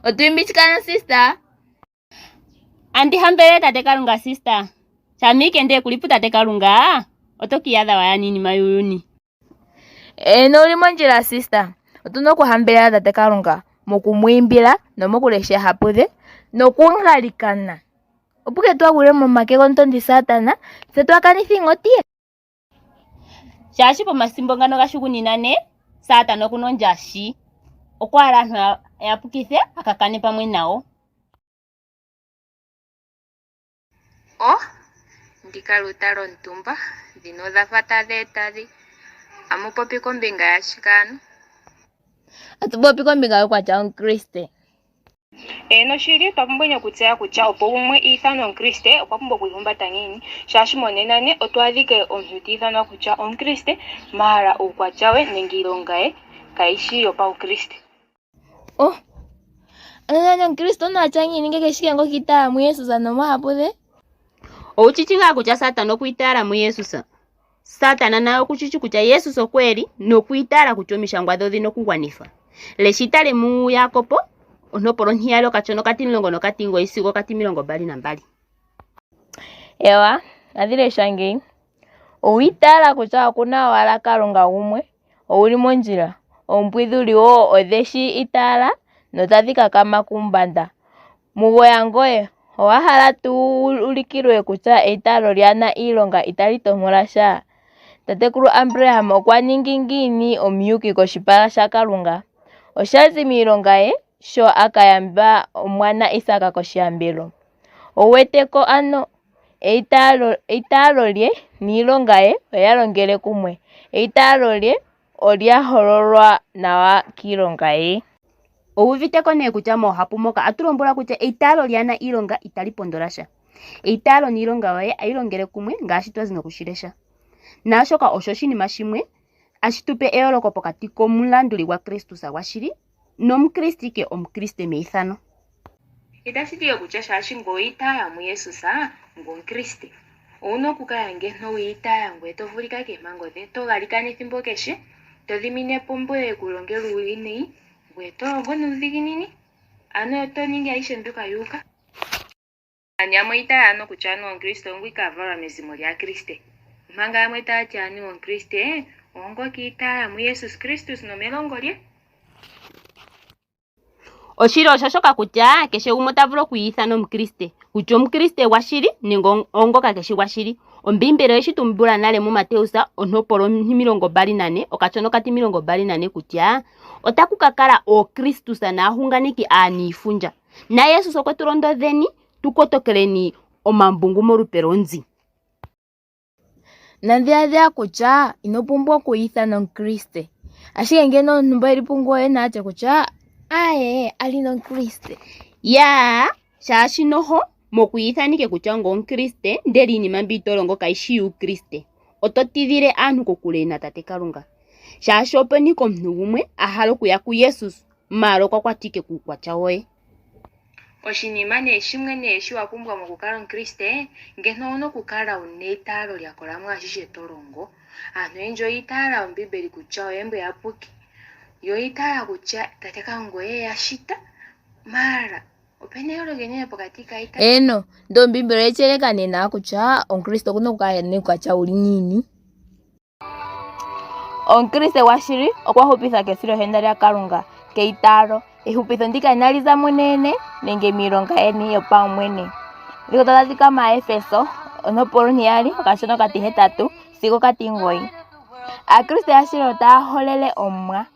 Otu imbi shikana sister? Andi hambelele tate Kalunga sister. Shampa ike ndee kuli putate Kalunga, oto ka iyadha waya niinima yuuyuni. Eeno owuli mondjila sister. Otuna okuhambelela tate Kalunga moku mu imbila nomokulesha ehapu dhe nokugalikana. Opo ke twaa gwile momake gomutondi Satana tse twaa kanithe iinkoti ye. Shaashi pomathimbo ngano gashugunina ne, Satana okuna ondjashi. Okwa hala aantu ya pukithe a ka kane pamwe nawo. O, ndika luta lontumba, dhino odha fa tadhi eta dhi. Amu popi kombinga yashike ano? Atu popi kombinga yuukwatya womukriste. Eeno shili, otwa pumbweni okutseya kutya opo gumwe i ithanwe Omukriste, okwa pumbwa okwiihumbata ngiini. Shaashi monena ne otu adhike omuntu ti ithanwa kutya Omukriste, maala uukwatya we nenge iilonga ye kayi shi yopaukriste. Oh, ano nani Omukriste omuntu a tya ngiini ngele keshi ike ngoka itaala muJesus nomoohapu dhe? Owu shi shi ngaa kutya Satana okwi itaala muJesus? Satana naye oku shi shi kutya Jesus oko e li nokwi itaala kutya omishangwa dhe odhi na okugwanithwa. Lesha itale muJakob ontopolwa ontiyali okashona okatimulongo nokatimugoyi sigo okatimilongo mbali nambali. Ewa, nadhi lesha ngeyi. Owi itaala kutya oku na owala Kalunga gumwe? Owu li mondjila. Oompwidhuli wo odhe shi itaala notadhi kakama kuumbanda. Mugoya ngoye, owa hala tuu wu ulikilwe kutya eitaalo lyaa na iilonga itali tompola sha? Tatekulu Abraham okwa ningi ngiini omuyuuki koshipala shaKalunga? Osha zi miilonga ye, sho a ka yamba omwana Isak koshiyambelo. Owu wete ko ano? Eitaalo lye niilonga ye oya longele kumwe. Eitaalo lye olya hololwa nawa kiilonga ye. Owu uvite ko nee kutya moohapu moka atu lombwelwa kutya eitaalo lyaa na iilonga itali pondola sha. Eitaalo niilonga yoye ayi longele kumwe ngaashi twa zi noku shi lesha. Naashoka osho oshinima shimwe ashi tu pe eyooloko pokati komulanduli gwaKristus gwashili nOmukriste ike Omukriste meithano. Itashi ti kutya shaashi ngoye owi itaala muJesus, ngoye Omukriste. Owu na okukala ngeno wi itaala ngoye to vulika koompango dhe, to galikana ethimbo kehe, to dhimine po mbo ye ku longela uuwinayi, ngoye to longo nuudhiginini, ano to ningi ayihe mbyoka yu uka. Aantu yamwe oyi itaala nokutya anuwa Omukriste oongoka a valwa mezimo lyAakriste, omanga yamwe taya ti anuwa Omukriste oongoka i itaala muJesus Kristus nomelongo lye. Oshili osho shoka kutya kehe gumwe ota vulu okwiiyithana Omukriste, kutya Omukriste gwashili nenge oongoka keshi gwashili. Ombiimbeli oye shi tumbula nale muMateus ontopolwa 24 okashona okatimilongo 24 kutya otaku ka kala ookristus naahunganeki aaniifundja. Na Jesus okwe tu londodheni tu kotokeleni omambungu molupe lwonzi. Nadhiladhila kutya ino pumbwa okwiiyithana Omukriste. Ashike ngele omuntu e li pungoye na tye kutya aye ali nOmukriste. Yaa, shaashi noho mokwiiyithana ike kutya ongoye Omukriste ndele iinima mbi to longo kayi shi yuukriste, oto tidhile aantu kokule naTate Kalunga. Shaashi openi ike omuntu gumwe a hala okuya kuJesus maala okwa kwatwa ike kuukwatya woye. Oshinima nee shimwe nee shi wa pumbwa mokukala omukriste, ngeno owuna okukala wuna eitaalo lya kola mwaashishe to longo. Aantu oyendji oyi itaala Ombiibeli kutya oyo embo eyapuki, yo oyi itaala kutya Tate Kalunga oye eya shita, maala opena eyooloko enene pokati keitaalo. Eeno, ndele Ombiimbeli oye shi yeleka nee nawa kutya omukriste okuna okukala ena uukwatya wuli ngiini. Omukriste gwashili okwa hupithwa kesilohenda lyaKalunga, keitaalo. Ehupitho ndika inali za mune yene nenge miilonga yeni yopaumwene. Ndhika otadhi adhika mAaefeso ontopolwa ontiyali okashona okatihetatu sigo okatimugoyi. Aakriste yashili otaya holele Omuwa.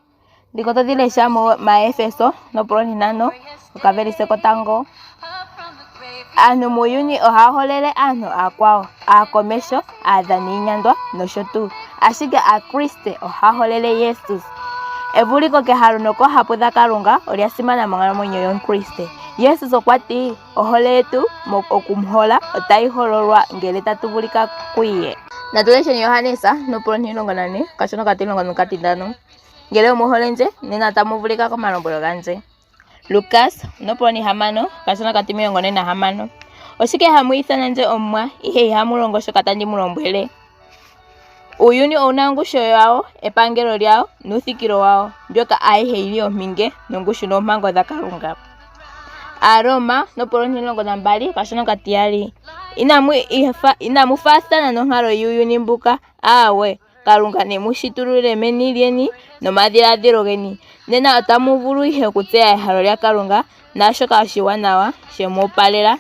Ndhika otodhi lesha mAefeso nopulo ontintano okavelise kotango. Aantu muuyuni ohaya holele aantu aakwawo, aakomeho, aadhani yiinyandwa nosho tuu. Ashike Aakriste ohaya holele Jesus. Evuliko kehalo nokoohapu dhaKalunga olya simana monkalamwenyo yOmukriste. Jesus okwa ti, Ohole yetu oku mu hola otayi hololwa ngele tatu vulika kuye. Natu lesheni Johannes nopulo ontimulongo nane okashona okatimulongo nokatitano. Ngele omu hole ndje, nena tamu vulika komalombwelo gandje. Lukas nopulo ontihamano okashona okatimilongo ne nahamano. Oshike hamu ithana ndje Omuwa, ihe ihamu longo shoka tandi mu lombwele? Uuyuni owu na ongushu yawo, epangelo lyawo nuuthikilo wawo, mbyoka ayihe yi li ompinge nongushu noompango dhaKalunga. Aaroma nompolo 12 okashona okatiyali. Inamu faathana nonkalo yuuyuni mbuka, aawe, Kalunga ne mu shitulule meni lyeni nomadhiladhilo geni. Nena otamu vulu ihe okutseya ehalo lyaKalunga naashoka oshiwanawa she mu opalela.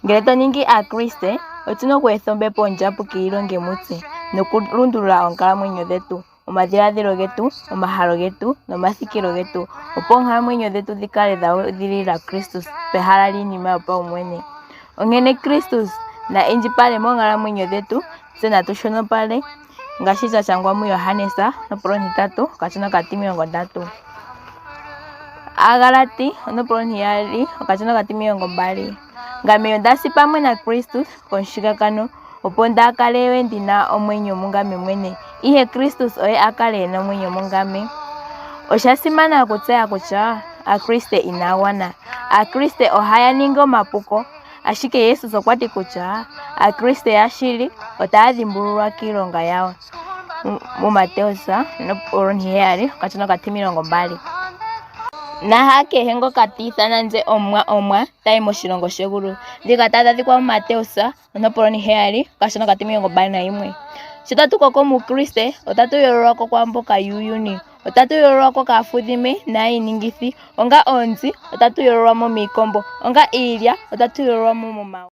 Ngele to ningi Aakriste, otu na okweetha Ombepo Ondjapuki yi longe mutse nokulundulula oonkalamwenyo dhetu, omadhiladhilo getu, omahalo getu nomathikilo getu, opo oonkalamwenyo dhetu dhi kale dha udhilila Kristus pehala lyiinima yopaumwene. Onkene Kristus na indjipale moonkalamwenyo dhetu, tse natu shonopale, ngaashi sha shangwa muJohannes ontopolwa ontitatu okashona okatimilongo ndatu. Aagalati ontopolwa ontiyali okashona okatimilongo mbali. Ngame onda si pamwe naKristus komushigakano, opo ndaa kale we ndi na omwenyo mungame mwene, ihe Kristus oye a kale e na omwenyo mungame. Osha simana okutseya kutya Aakriste inaa gwana. Aakriste ohaya ningi omapuko, ashike Jesus okwa ti kutya Aakriste yashili otaya dhimbululwa kiilonga yawo. MuMateus 7 okashona okatimilongo mbali. Na hakehe ngoka ti ithana ndje Omuwa, Omuwa, ta yi moshilongo shegulu. Ndhika tadhi adhika muMateus 7 okashona okatimilongo 21. Sho tatu koko muukriste, otatu yoololwa ko kwaamboka yuuyuni. Otatu yoololwa ko kaafudhime naainingithi. Onga oonzi, otatu yoololwa mo miikombo. Onga iilya, otatu yoololwa mo momawu.